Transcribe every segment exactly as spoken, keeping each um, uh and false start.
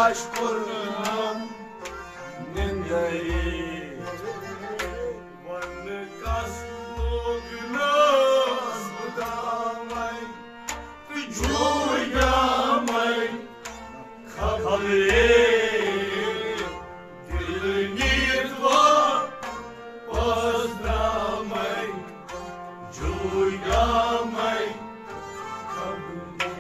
اَسہِ کوٚر نہٕ نِندرے۔ وَنہٕ کَس لوگ ناز بُدامَے تہٕ جوٗرۍ گامَے خبرے۔ دِل نیٖرِتھ واپس درٛامَے جوٗرۍ گامَے خبرے۔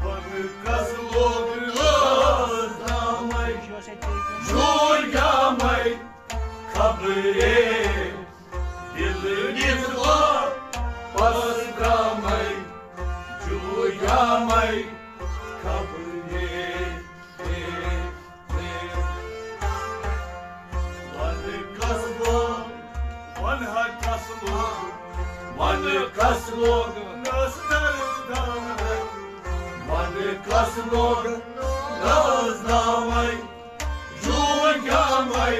وَنہٕ کَس لوگ ناز بُدامَے جوٗرۍ گامَے خبرے۔ دِل نِتھ واپس درٛامَے جوٗرۍ گامَے خبرے۔ وَنہٕ کَس لوگ، وَنہٕ ہا کَس لوگ، وَنہٕ کَس لوگ ناز بُدامَے، وَنہٕ کَس لوگ ناز بُدامَے جوٗرۍ گامَے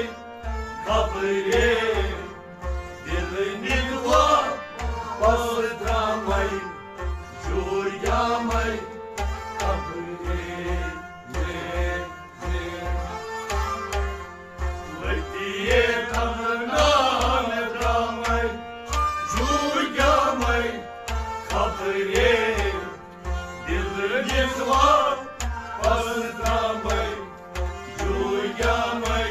خبرے۔ دِل نِتھ واپس درٛامَے جوٗرۍ گامَے خبرے۔ لٔتی تمنا درٛامَے جوٗرۍ گامَے خبرے۔ دِل نِتھ واپس درٛامَے جوٗرۍ گامَے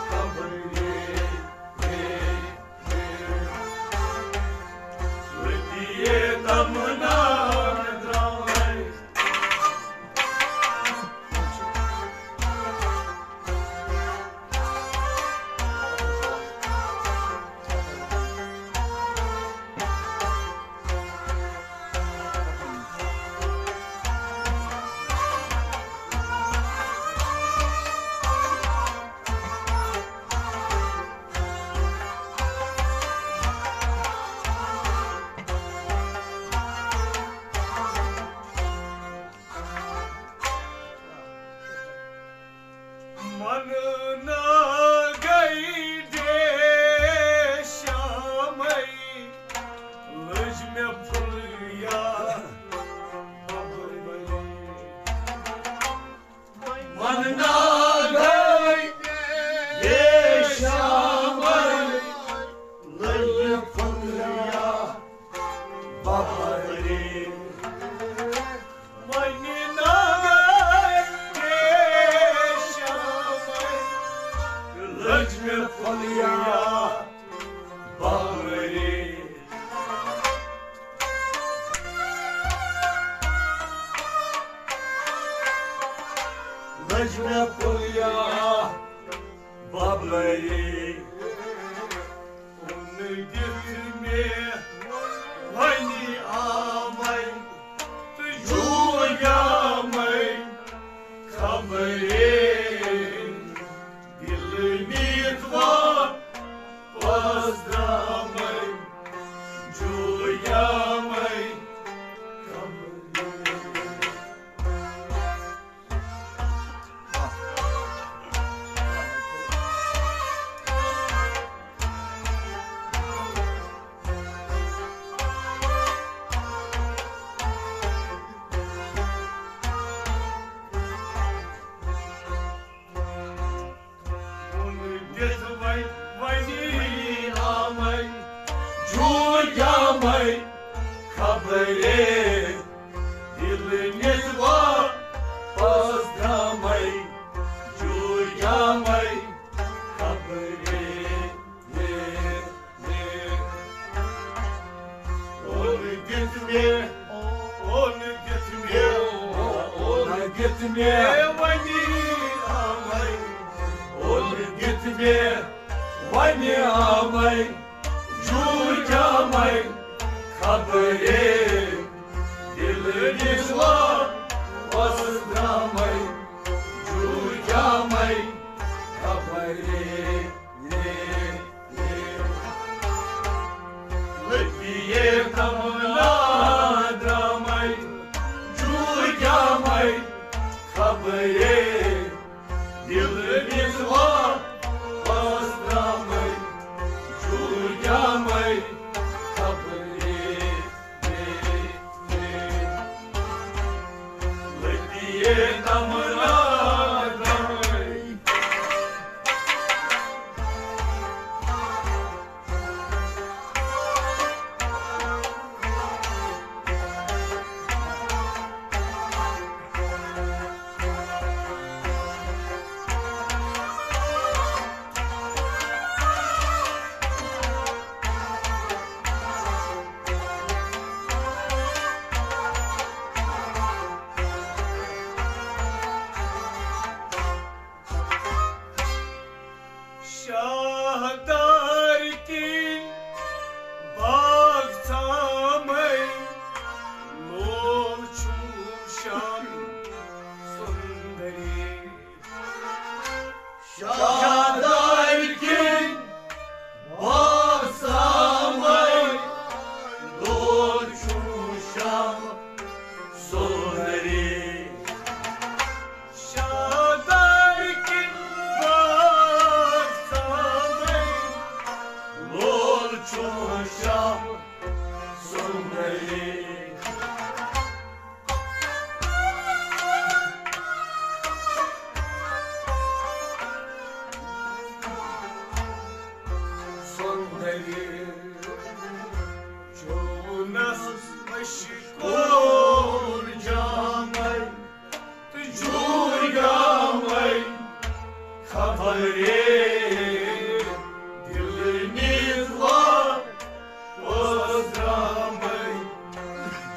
خبرے۔ لٔتی تمنا درٛامَے۔ من ناگے دے شامے، لٔج مےٚ پھُلیار۔ من ناگے دے شامے، لٔج مےٚ پھُلیار بابرے۔ وَنہِ ناگے دے شامے، لٔج مےٚ پھُلیار بابرے۔ لٔج مےٚ پھُلیار بابرے۔ اون دِتھ مےٚ وَنہِ آمَے تہٕ جوٗرۍ گامَے خبرے۔ دِل نِتھ واپس درٛامَے جوٗرۍ گامَے خبرے۔ دِتھ وۄنۍ وۄنی آمَے جوٗرۍ گامَے خبرے۔ دِل نِتھ واپس درٛامَے جوٗرۍ گامَے خبرے۔ اون دِتھ مےٚ، اون دِتھ مےٚ، اون دِتھ مےٚ وۄنی آمَے، اون دِتھ مےٚ وۄنہِ آمَے جوٗرۍ گامَے خبرے۔ دِل نِتھ واپس درٛامَے جوٗرۍ گامَے خبرے۔ لٔتی چون شام سندری۔ سندری چونس عشق جامے تہٕ جویامے خبرے دل نزوا پوز درامے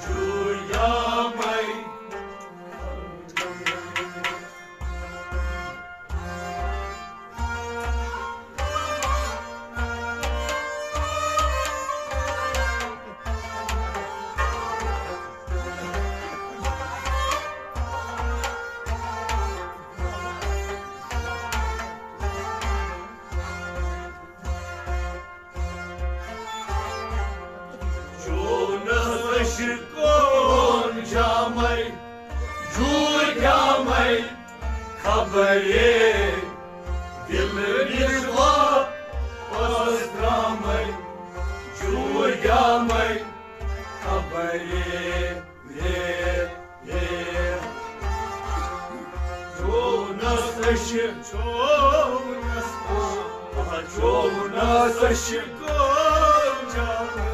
جویامے۔ چونس عشقون جامے جویامے خبرے دل نزوا پوز درامے جویامے خبرے۔ چونس عشق، چونس، چونس عشق جامے،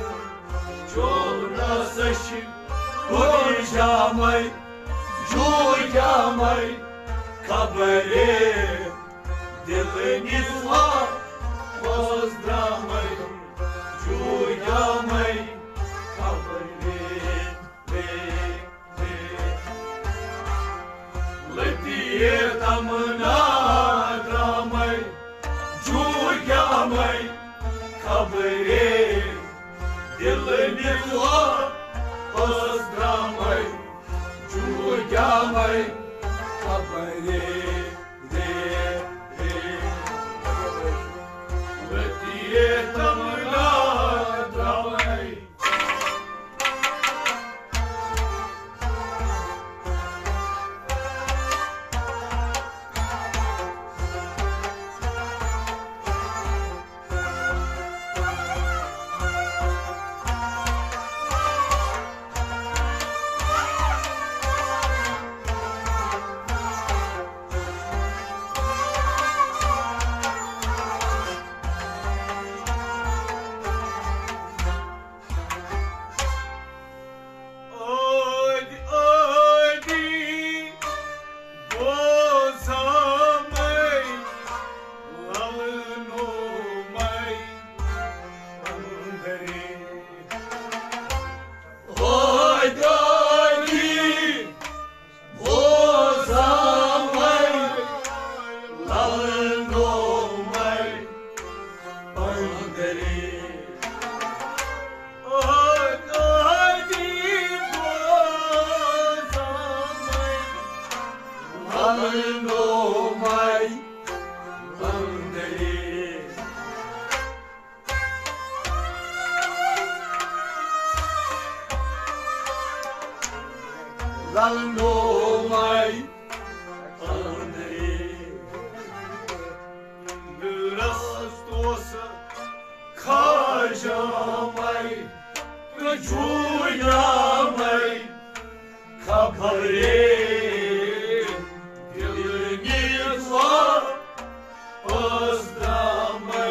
چونس عشق جامے، جویامے خبرے دل نزوا پوز درامے جویامے خبرے۔ لطیف تمنا درامے جویامے خبرے دل نزوا پوز درامے جویامے خبرے۔ لطیف تمنا درامے۔ عٲدۍ عٲدی بوزامے للہٕ نومے اندرے۔ عٲدۍ عٲدی بوزامے للہٕ نومے اندرے۔ عٲدۍ عٲدی بوزامے للہٕ نومے اندرے۔ للہٕ نومے اندرے۔ رستوس کھاجامے تہٕ جویامے خبرے دل نزوا پوز درامے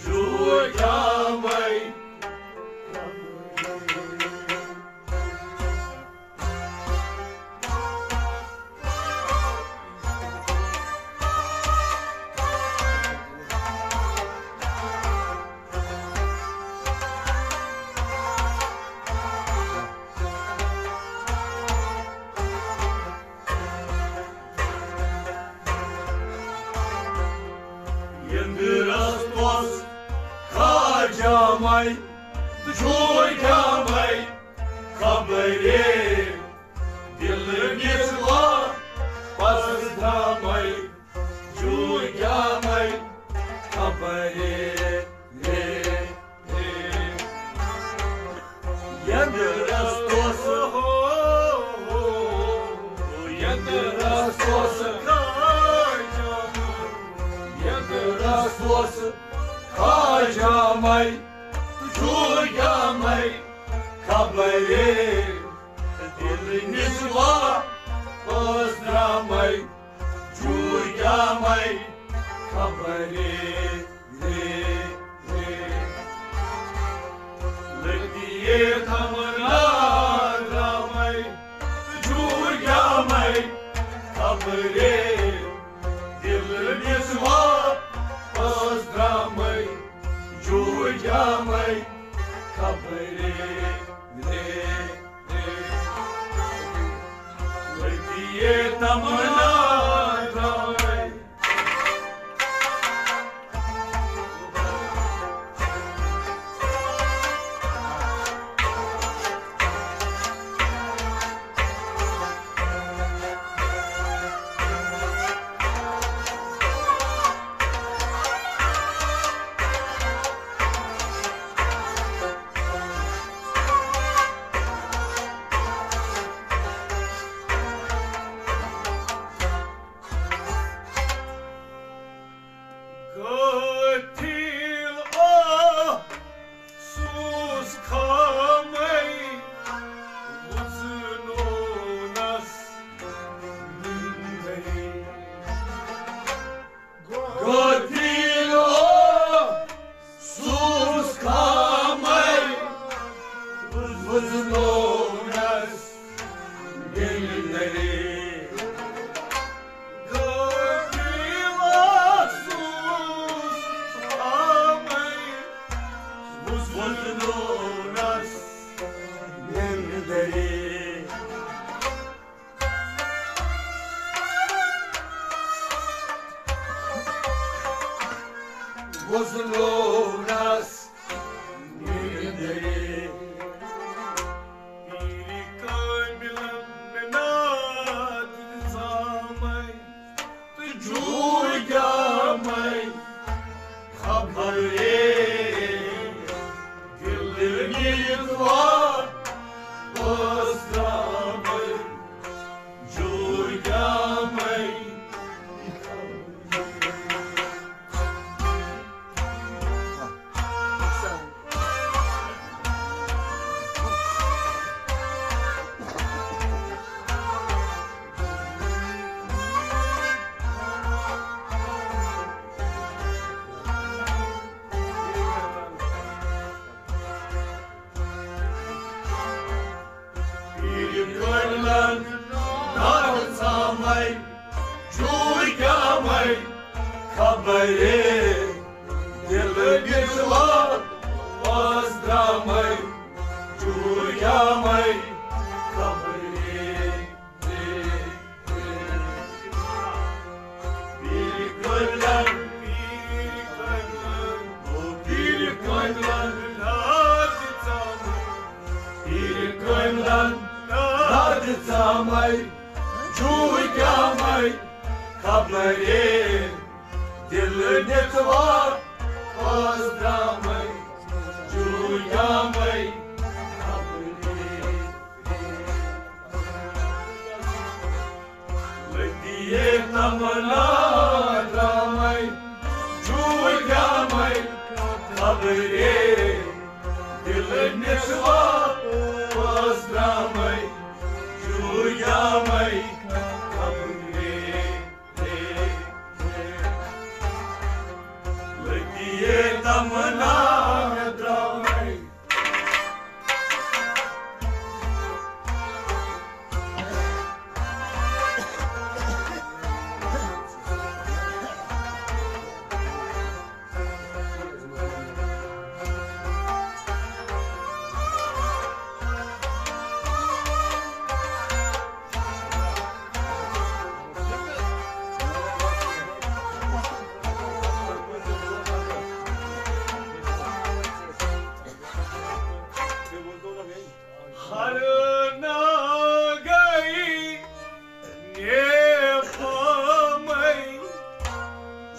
جویامے۔ یندرس توس کھاجامے تہٕ جویامے خبرے دل نزوا پوز درامے جویامے خبرے۔ یندرس توس، یندرس توس، یندرس توس کھاجامے۔ درامے، جوٗ گیامے، خبرے، دِل نِسوا ٲس درامے، جوٗ گیامے، خبرے، رے، رے۔ لٔگۍ یے تمنا درامے، جوٗ گیامے، خبرے، دِل نِسوا ٲس درامے، جوٗ گیامے، خبرے، رے، رے۔ لٔگۍ یے تمنا درامے۔ قٲتِل اوسُس خامَے، وُزنونَس نِندرے۔ قٲتِل اوسُس خامَے، وُزنونَس نِندرے۔ قٲتِل اوسُس خامَے، وُزنونَس نِندرے۔ وُزنونَس نِندرے۔ پیٖرِ کٲمِلَن نادِ زامَے تہٕ جوٗ گیامَے، خبرے، دِل نِندرِ ٲس درامَے، جوٗ گیامَے۔ پیٖرِ کٲمِلَن نادِ زامَے، جوٗ گیامَے، خبرے، دِل نِندرِ ٲس درامَے، جوٗ گیامَے، خبرے۔ پیٖرِ کٲمِلَن، پیٖرِ کٲمِلَن، او پیٖرِ کٲمِلَن، نادِ زامَے۔ پیٖرِ کٲمِلَن، نادِ زامَے، جوٗ گیامَے، خبرے، دِل نِندرِ ٲس درامَے، جوٗ گیامَے، خبرے۔ لٔگۍ یے تمنا درامَے، جوٗ گیامَے، خبرے، دِل نِندرِ ٲس درامَے، جوٗ گیامَے، خبرے۔ لٔگۍ یے تمنا درامَے۔ ہر ناگے نیفامے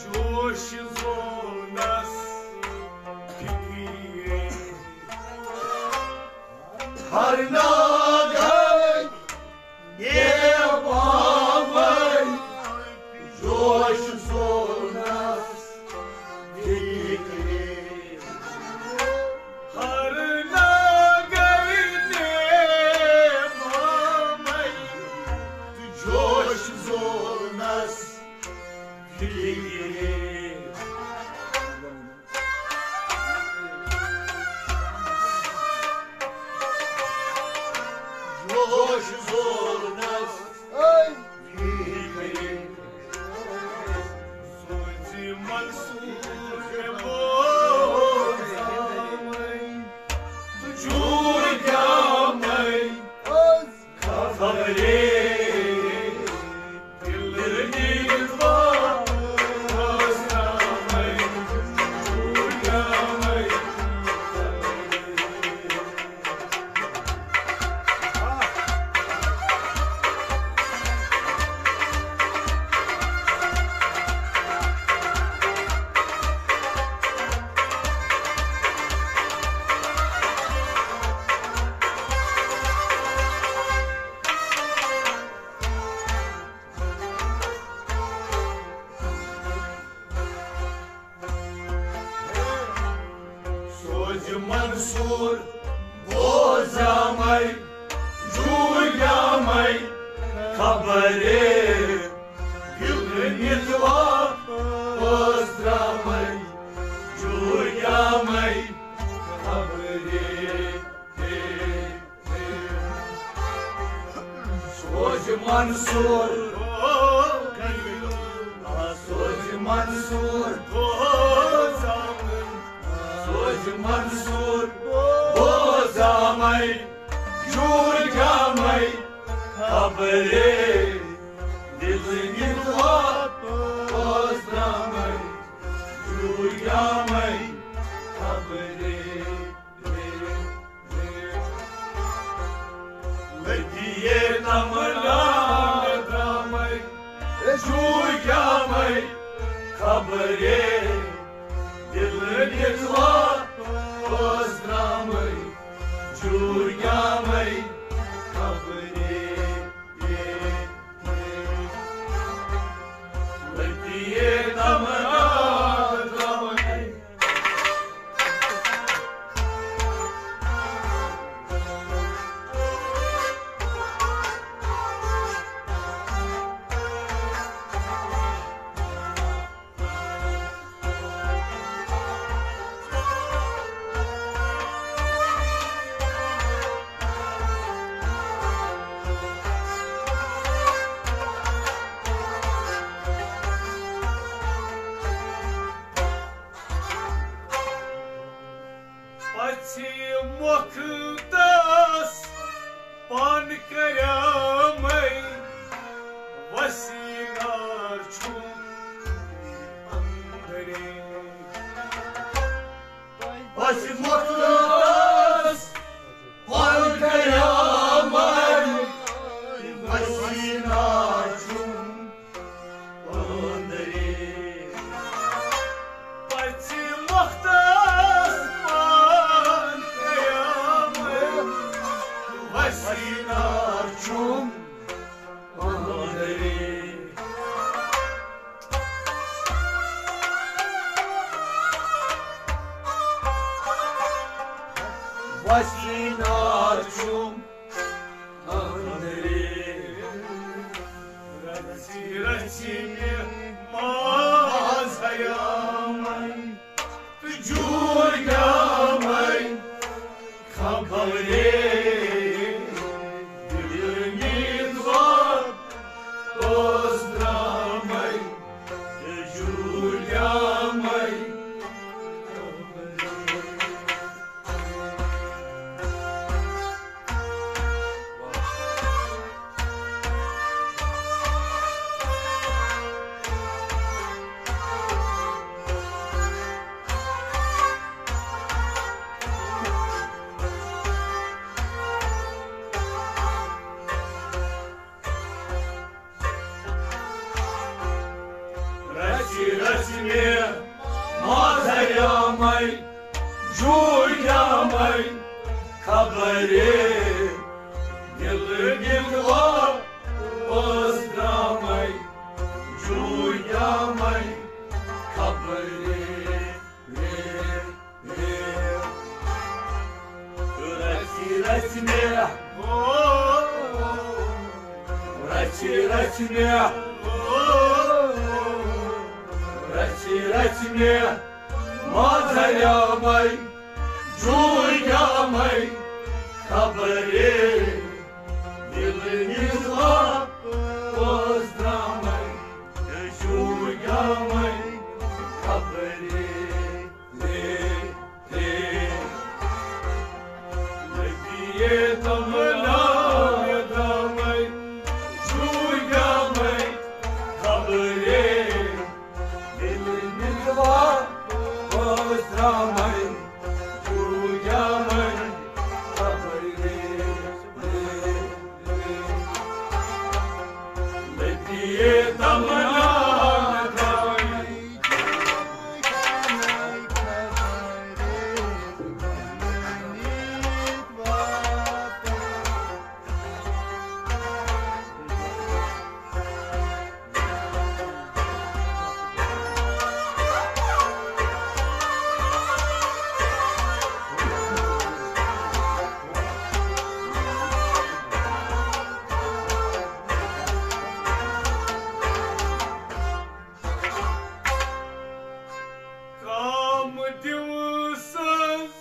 جوش زونس فکرے۔ ہر ناگے نیفامے جوش زونس فکرے۔ زورنس أے۔ فکرِ سوزِ منصور مےٚ بوزامَے، جوٗرۍ گامَے۔ خبرے دل نیٖل واپس گامَے، جوٗرۍ گامَے۔ سوزِ منصور بوزامَے، جوٗرۍ گامَے۔ خبرے دل نیٖل واپس درٛامَے، جوٗرۍ گامَے۔ خبرے سوزِ منصور، سوزِ منصور، سوزِ منصور بوزامَے، جوٗرۍ گامَے۔ خبرے دل نیٖل واپس درٛامَے، جوٗرۍ گامَے۔ خبرے لٔگِیے تمنا درٛامَے، جوٗرۍ گامَے۔ خبرے دل نیٖل واپس درٛامَے، جوٗرۍ گامَے۔ خبرے لٔگِیے تمنا درٛامَے۔ پژھِ مۄکھ تس پن کریامے، وسیع نار چھُم اندرے۔ پژھِ مۄکھ تس پن کریامے، وسیع نار چھُم أنٛدرِ۔ پژھِ مۄکھ تس پن کریامے، وسیع نار چھُم أنٛدرِ۔ وسیع نار چھُم أنٛدرِ۔ رژھِ رژھِ مےٚ ماز ہیامے تہٕ جوٗرۍ گامے۔ خبرے دل نیٖل واپس درٛامے تہٕ جوٗرۍ گامے۔ رژھِ رژھِ مےٚ ماز ہیامے، جوٗرۍ گامے۔ خبرے دل نیٖل واپس درٛامے، جوٗرۍ گامے۔ خبرے رژھِ رژھِ مےٚ، رژھِ رژھِ مےٚ، رژھِ رژھِ مےٚ ماز ہیامے، جوٗرۍ گامے۔ خبرے ییٚلہِ نِژ وَتھ ٲس درٛامٕے، شوٗبیٛامٕے خبرے۔ لٔگیے تمنا درٛامٕے، شوٗبیٛامٕے خبرے۔ ییٚلہِ نِژ وَتھ ٲس درٛامٕے، شوٗبیٛامٕے خبرے۔ لٔگیے تمنا درٛامٕے۔ کم دِوسس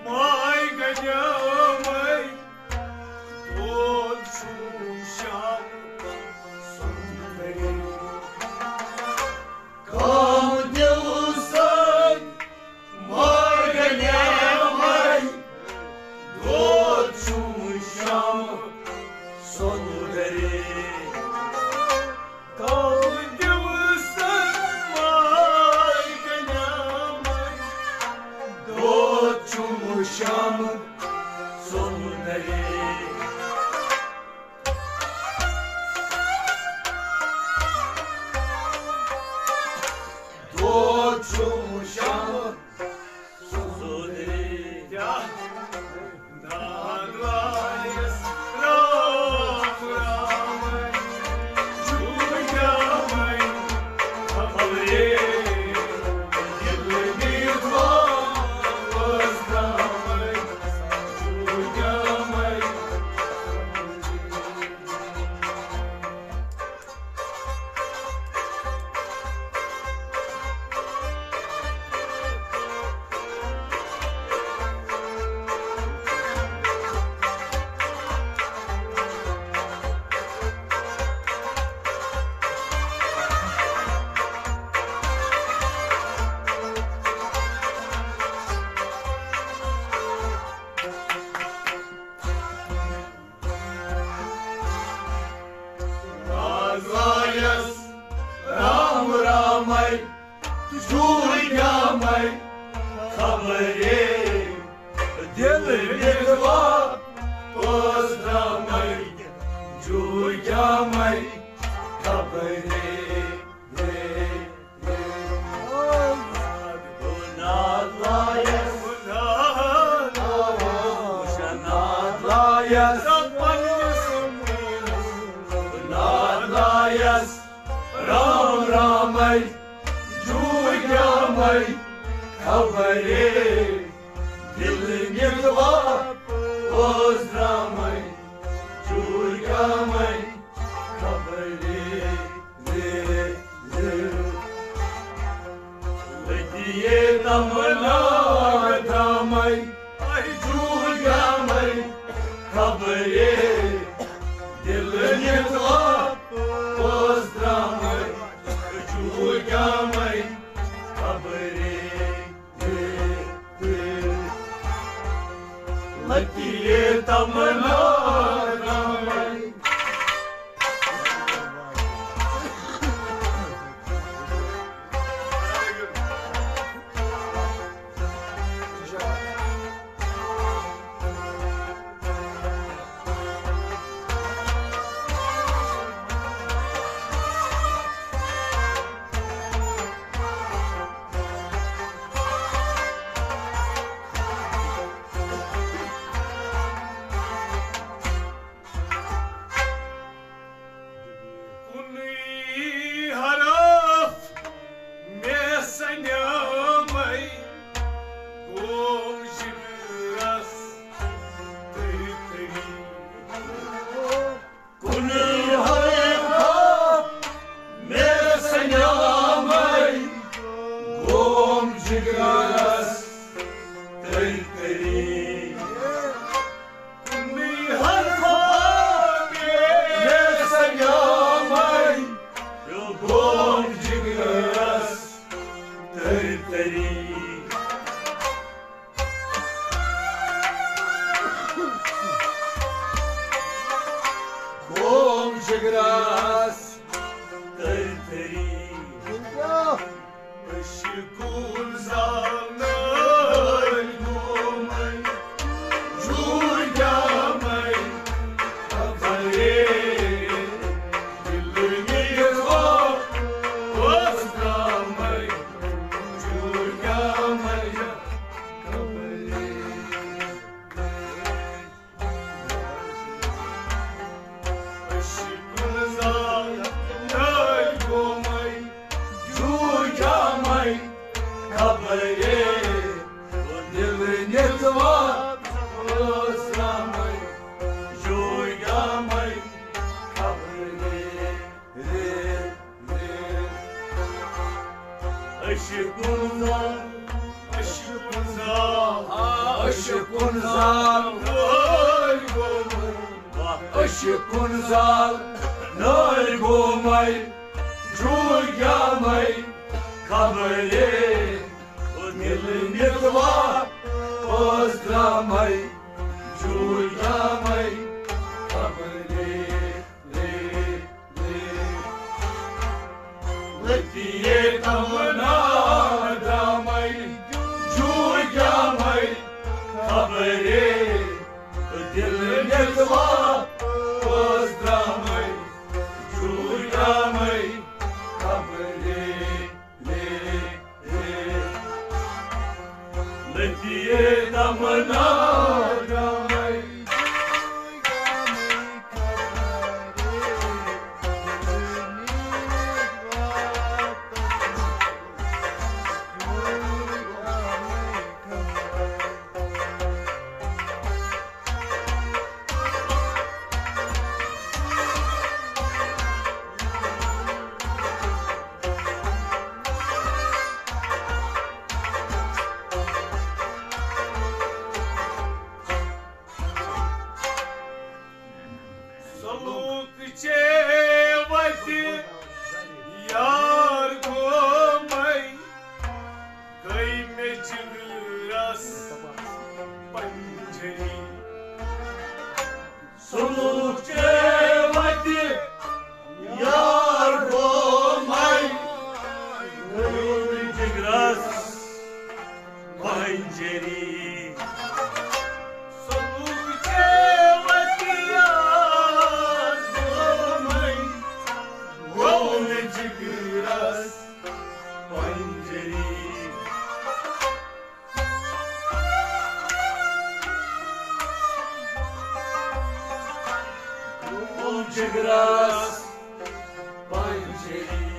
ماے گنیامے، دود چھُ شام سُنٛدری۔ کم دِوسس ماے گنیامے، دود چھُ شام سُنٛدری۔ کم دِوسس ماے گنیامے، دود چھُ شام سُنٛدری۔ دود چھُ شام سُنٛدری۔ ناگلایس رام رام، جوٗ جامے خبرے، ییٚلہِ نِوان ٲس درٛامٕے، جوٗ جامے۔ نازلایس رام رامے، جوٗ جامے خبرے، دِل نِوان ٲس درٛامٕے، جوٗ جامے خبرے۔ ناگلایس، ناگلایس، ناگلایس، رام رامے، جوٗ جامے خبرے، دِل نِوان ٲس درٛامٕے، جوٗ جامے خبرے۔ لٔگیے تمنا درٛامٕے، جوٗ جامے خبرے، دِل نِوان ٲس درٛامٕے، جوٗ جامے خبرے۔ لٔگیے تمنا درٛامٕے۔ کُنُے حرف مےٚ سنیٛامَے گوم جگرس تٔرۍ تٔرۍ۔ کُنُے حرف مےٚ سنیٛامَے گوم جگرس تٔرۍ تٔرۍ۔ کُنُے حرف أشہِ کُن زال نٲلۍ گوٚمُت، أشہِ کُن زال نٲلۍ گوٚمَے، جوٗ گیٛامَے خبرے، دِل نِتوا پٲز درٛامَے، جوٗ گیٛامَے خبرے۔ لتی تمنا دامے، جوٗ گیٛامَے خبرے، دِل نِتوا پٲز درٛامَے، جوٗ گیٛامَے خبرے۔ لتی تمنا دامے۔ سلوک چے وتہِ یار گومے، گٔے مےٚ جگرس پنجری۔ سلوک چے وتہِ یار گومے، گٔے مےٚ جگرس پنجری۔ سلوک چے وتہِ یار گومے، گوٚو مےٚ جگرس پنجری۔ گوٚو جگرس پنجری۔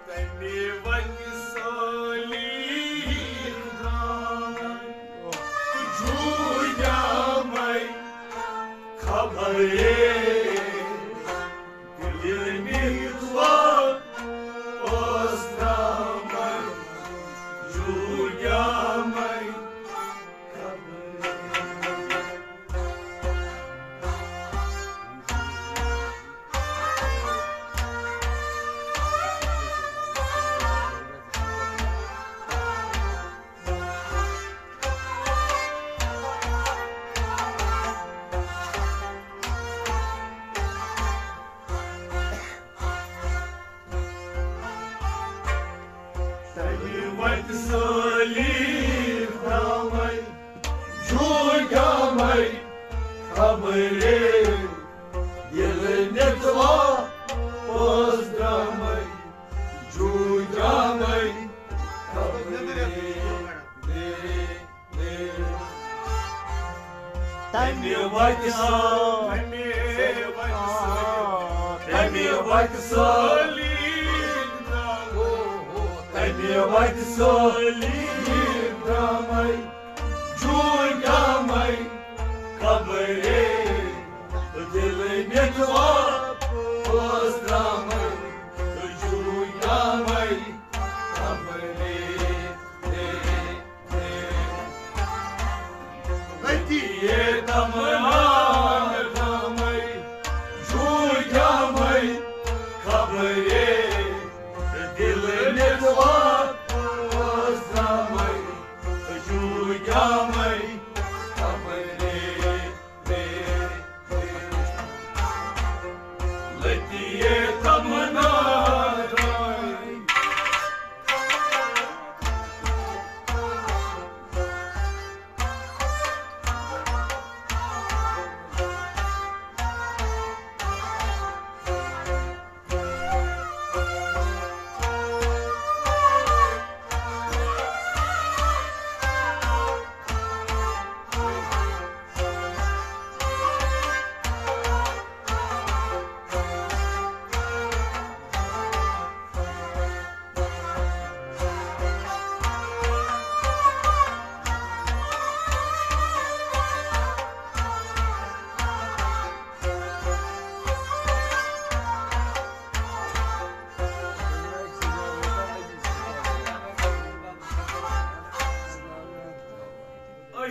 تمہِ وتہِ سٲلی درٛامے، جوٗ گیٛامے خبرے، دِل نِتوا پٲز درٛامے، جوٗ گیٛامے خبرے۔ تمہِ وتہِ سٲلی درٛامے، جوٗ گیٛامے خبرے، ییٚلہِ نِتوا پٲز درٛامے، جوٗ گیٛامے خبرے۔ تمہِ وتہِ سٲلی، تمہِ وتہِ سٲلی، تمہِ وتہِ سٲلی درٛامے، جوٗ گیٛامے خبرے، دِل نِتوا پٲز درٛامے، جوٗ گیٛامے خبرے۔ لتی تمنا دامے، جوٗ گیٛامے خبرے، دِل نِتوا پٲز درٛامے، جوٗ گیٛامے خبرے۔ لتی تمنا دامے۔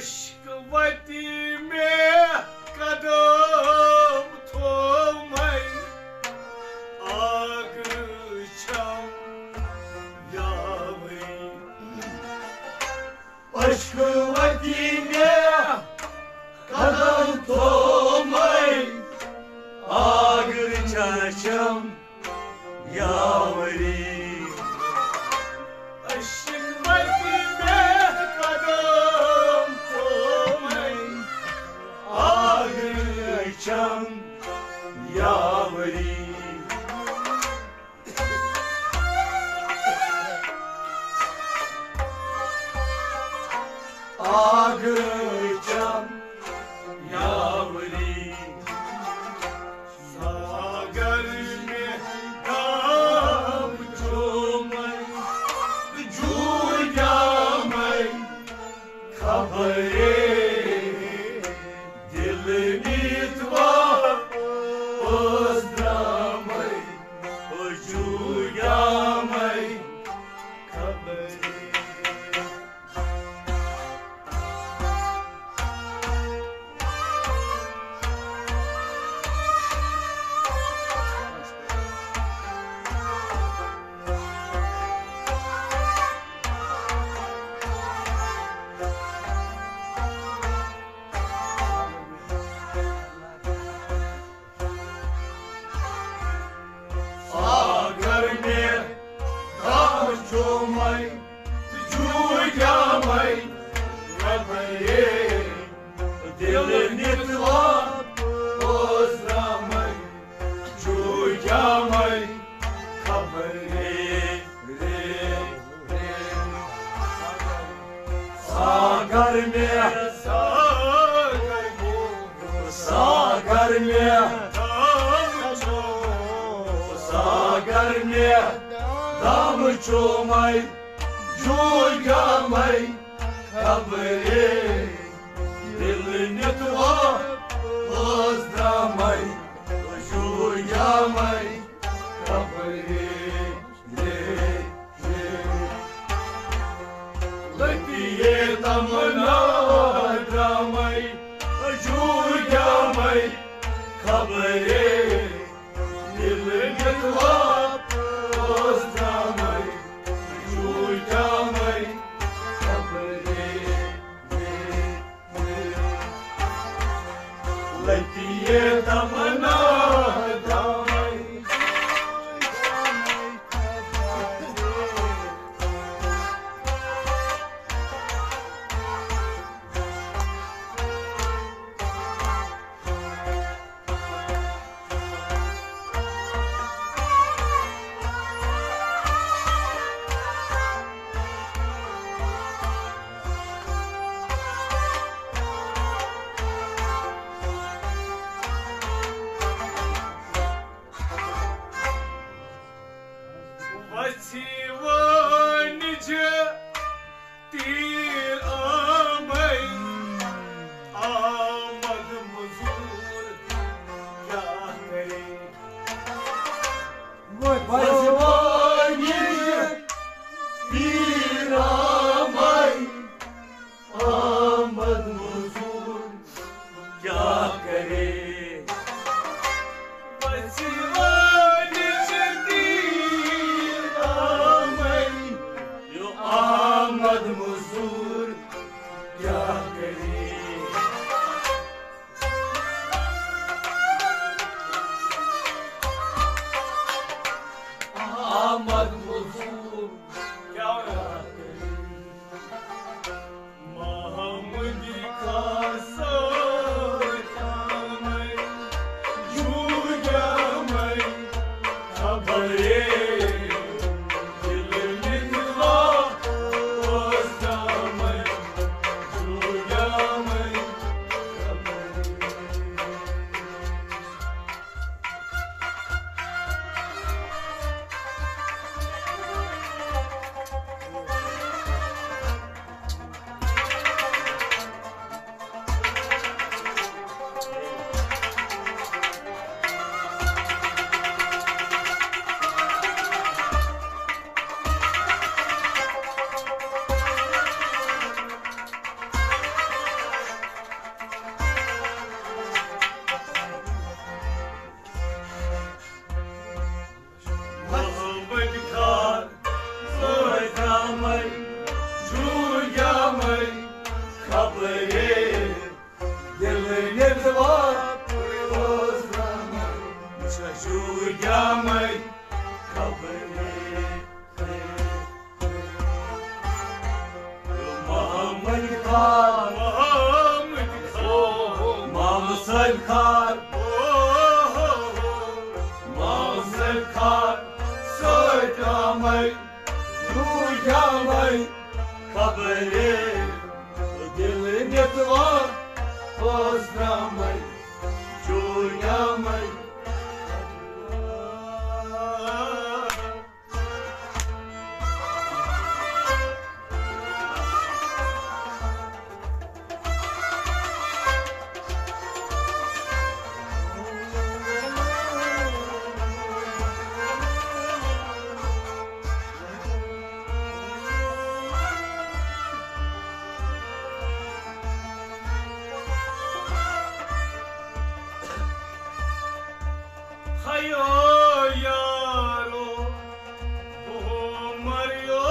عشق وتی مےٚ قدم تھومے، آگرٕ چھم یاوٕے۔ عشق وتی مےٚ قدم تھومے، آگرٕ چھم یاوری۔ عشق وتی مےٚ قدم تھومے، آگرٕ چھم یاوری۔ آگرٕ چھم یاوری۔ ساگر مےٚ گام چومے، جوٗ جامے خبرے، دل نیت وا اوس درامے، جوٗ جامے خبرے۔ ساگر مےٚ گام چومے، جوٗ جامے خبرے، دل نیت وا اوس درامے، جوٗ جامے خبرے۔ ساگر مےٚ، ساگر مےٚ، ساگر مےٚ دام چومے، جوٗ جامے خبرے، دل نیت وا اوس درامے، جوٗ جامے خبرے۔ لتی تمنا درامے، جوٗ جامے خبرے، دل نیت وا اوس درامے، جوٗ جامے خبرے۔ لتی تمنا درامے۔ وژھِ وٲنِج تیٖر آمے، آمد مزور کیٛاہ کرے؟ وژھِ وٲنِج تیٖر آمے، آمد مزور کیٛاہ کرے؟ وژھِ وٲنِج تیٖر آمے، یہِ آمد مزور کیٛاہ کرے؟ آمد مزور کیٛاہ کرے؟ محمدی خاص تامے، جوٗ جامے خبرے، دل نِنوا اوس تامے، جوٗ جامے۔ دِلہٕ نِتوا پٲزرمے، چھَچھو جامے خبرے۔ محمد خان، محمد خان، محمد صٲب خان، محمد صٲب خان، سۭتۍ آمے، زوٗ جامے خبرے۔ دِلہٕ نِتوا پٲزرمے، زوٗ جامے۔ ہیو یارو، بہٕ مریو۔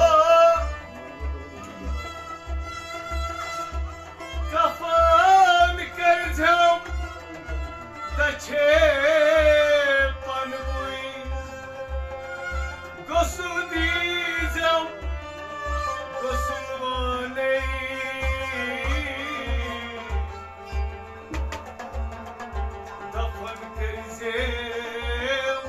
کفن کٔرزٮ۪م دچھے پنوٕنۍ، غسل دیزٮ۪م غسل وانَے۔ دفن کٔرزٮ۪م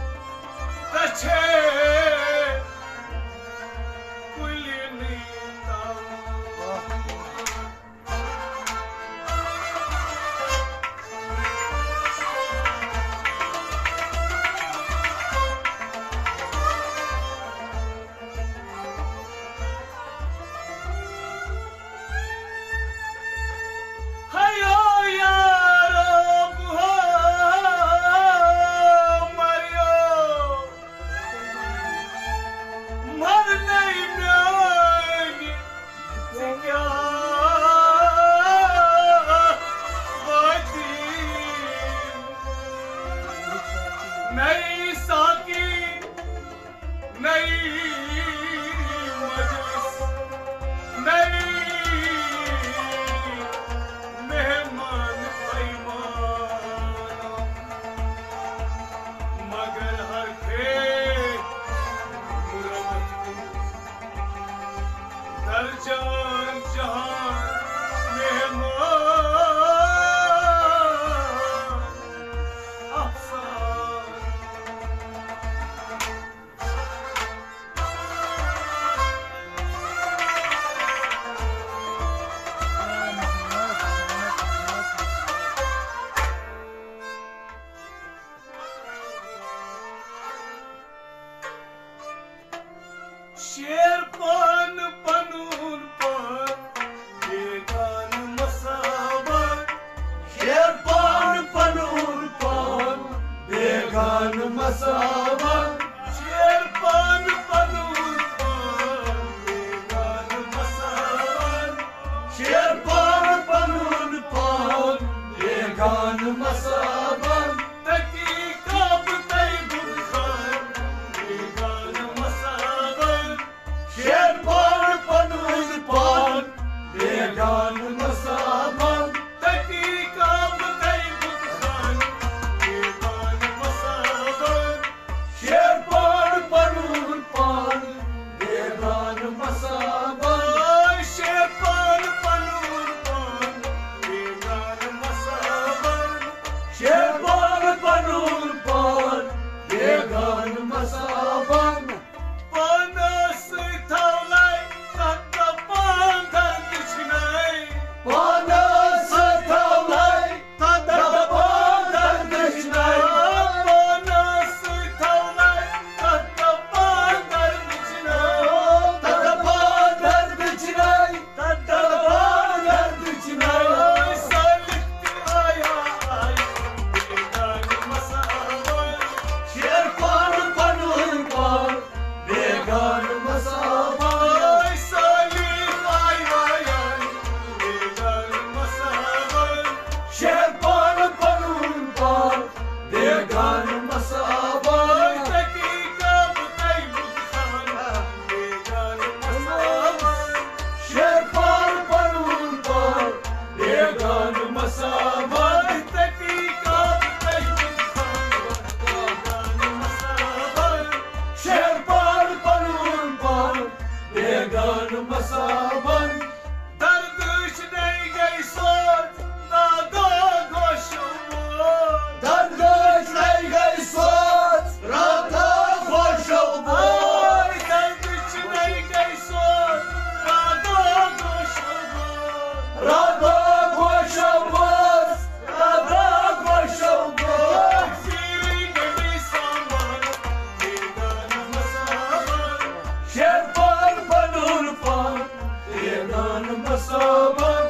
مصابن،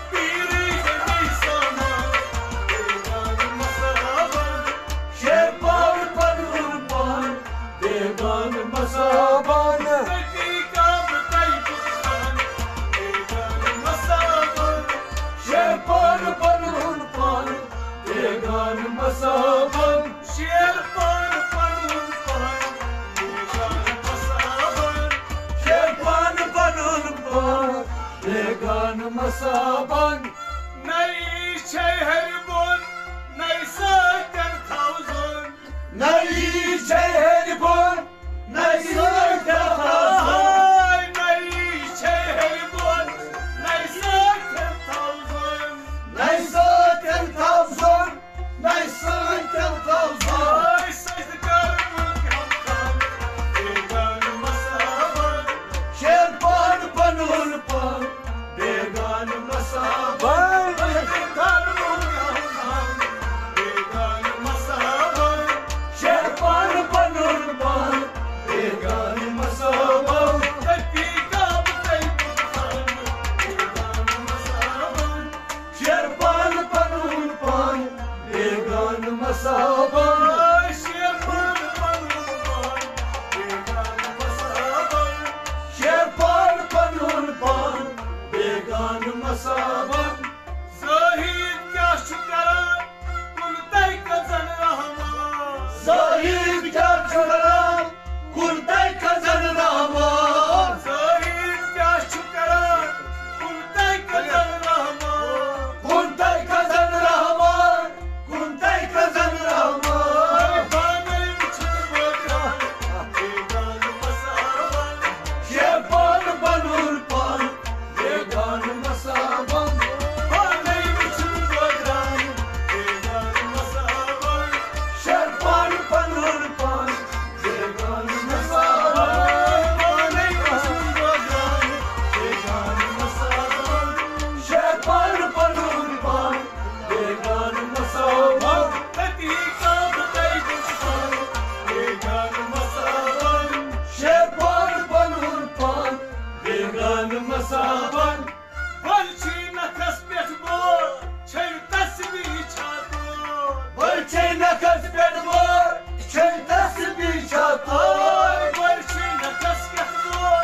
پیرٕے گٔے سامان، بیگانہٕ مصابن، شیرپان پنُن پان، بیگانہٕ مصابن۔ تٔتی کعبہٕ تَے بُتھ خانہٕ، بیگانہٕ مصابن، شیرپان پنُن پان، بیگانہٕ مصابن۔ شیرپان پنُن پان، بیگانہٕ مصابن۔ شیرپان پنُن پان، بیگانہٕ مصابن۔ نَیہِ چھے ہیٚرِ بۄن، نَیہِ سۭتۍ تھاو ظۄن۔ نَیہِ چھے ہیٚرِ بۄن، نَیہِ سۭتۍ تھاو ظۄن۔ ہاے، نَیہِ چھے ہیٚرِ بۄن، نَیہِ سۭتۍ تھاو ظۄن۔ نَیہِ سۭتۍ تھاو ظۄن، نَیہِ سۭتۍ تھاو ظۄن۔ ہاے، سجدٕ کر مُلکہِ ہم خان، بیگانہٕ مصابن۔ شیرپان پنُن پان، بیگانہٕ مصابن۔ بیگانہٕ مصابن۔ شیرپان پنُن پان، بیگانہٕ مصابن۔ تٔتی کعبہٕ تَے بُتھ خانہٕ، بیگانہٕ مصابن۔ شیرپان پنُن پان، بیگانہٕ مصابن۔ شیرپان پنُن پان، بیگانہٕ مصابن۔ شیرپان پنُن پان، بیگانہٕ مصابن۔ زٲہد کیٛاہ چھُ کران، کُن تَے کٔژَن رحمان۔ زٲہد کیٛاہ چھُ کران، کُن تَے کٔژَن رحمان۔ زٲہد کیٛاہ چھُ کران، کُن تَے کٔژَن رحمان۔ کُن تَے کٔژَن رحمان۔ کُن تَے کٔژَن رحمان۔ پانے وٕچھُن بٲگراوُن، بیگانہٕ مصابن۔ شیرپان پنُن پان، بیگانہٕ مصابن۔ پانے وٕچھُن بٲگراوُن، بیگانہٕ مصابن۔ شیرپان پنُن پان، بیگانہٕ مصابن۔ پانے وٕچھُن بٲگراوُن، بیگانہٕ مصابن۔ شیرپان پنُن پان، بیگانہٕ مصابن۔ تٔتی کعبہٕ تَے بُتھ خانہٕ، بیگانہٕ مصابن۔ شیرپان پنُن پان، بیگانہٕ مصابن۔ بۄلچھی نکھس پٮ۪ٹھ بور، چھٔلۍ تسبیح چھا تور۔ بۄلچھی نکھس پٮ۪ٹھ بور، چھٔلۍ تسبیح چھا تور۔ بۄلچھی نکھس پٮ۪ٹھ بور،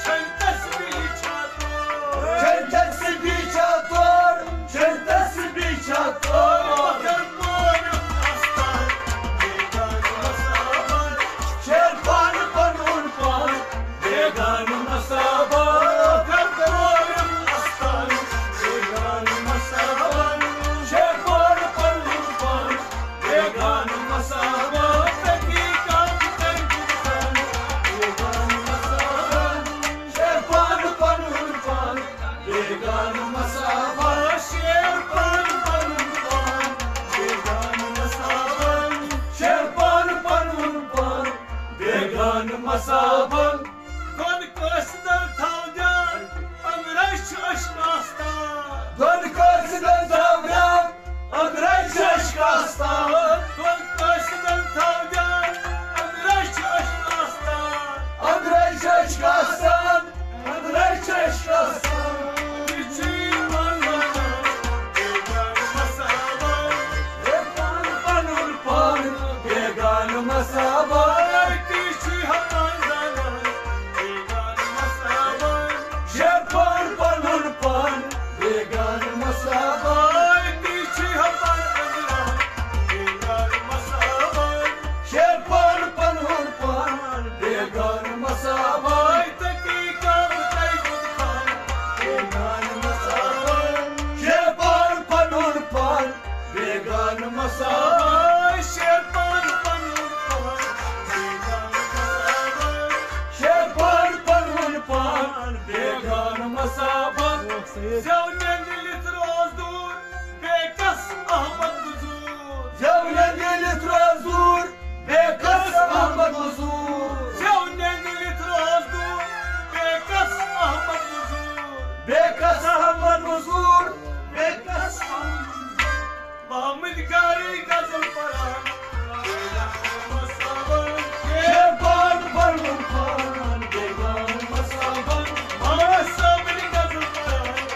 چھٔلۍ تسبیح چھا تور۔ چھٔلۍ تسبیح چھا تور، چھٔلۍ تسبیح چھا تور۔ مگر پورُم استان، بیگانہٕ مصابن۔ شیرپان پنُن پان، بیگانہٕ مصابن۔ مگر پورُم استان، بیگانہٕ مصابن۔ شیرپان پنُن پان، بیگانہٕ مصابن۔ تٔتی کعبہٕ تَے بُتھ خانہٕ، بیگانہٕ مصابن۔ شیرپان پنُن پان، بیگانہٕ مصابن۔ شیرپان پنُن پان، بیگانہٕ مصابن۔ شیرپان پنُن پان، بیگانہٕ مصابن۔ دۄن قٲصدن تھاو دیان، أنٛدرَے چھِ عشق آستان۔ دۄن قٲصدن تھاو دیان، أنٛدرَے چھِ عشق آستان۔ دۄن قٲصدن تھاو دیان، أنٛدرَے چھِ عشق آستان۔ أنٛدرَے چھِ عشق آستان، أنٛدرَے چھِ عشق آستان۔ یہِ چھُ یِوان ونان، بیگانہٕ مصابن۔ شیرپان پنُن پان، بیگانہٕ مصابن۔ تہِ چھُ ہمان زانان، بیگانہٕ مصابن۔ شیرپان پنُن پان، بیگانہٕ مصابن۔ تہِ چھُ ہمان زانان، بیگانہٕ مصابن۔ شیرپان پنُن پان، بیگانہٕ مصابن۔ تٔتی کعبہٕ تَے بُتھ خانہٕ، بیگانہٕ مصابن۔ شیرپان پنُن پان، بیگانہٕ مصابن۔ شیرپان پنُن پان، بیگانہٕ مصابن۔ شیرپان پنُن پان، بیگانہٕ مصابن۔ زٮ۪و نٮ۪نٛدِ لِتھ روز دوٗر، بیٚیہِ کس احمد بزور۔ زٮ۪و نٮ۪نٛدِ لِتھ روز دوٗر، بیٚیہِ کس احمد بزور۔ زٮ۪و نٮ۪نٛدِ لِتھ روز دوٗر، بیٚیہِ کس احمد بزور۔ بیٚیہِ کس احمد بزور، بیٚیہِ کس احمد بزور۔ محمد گارٕے غزل پران، بیگانہٕ مصابن۔ شیرپان پنُن پان، بیگانہٕ مصابن۔ محمد صٲبٕنۍ غزل پران،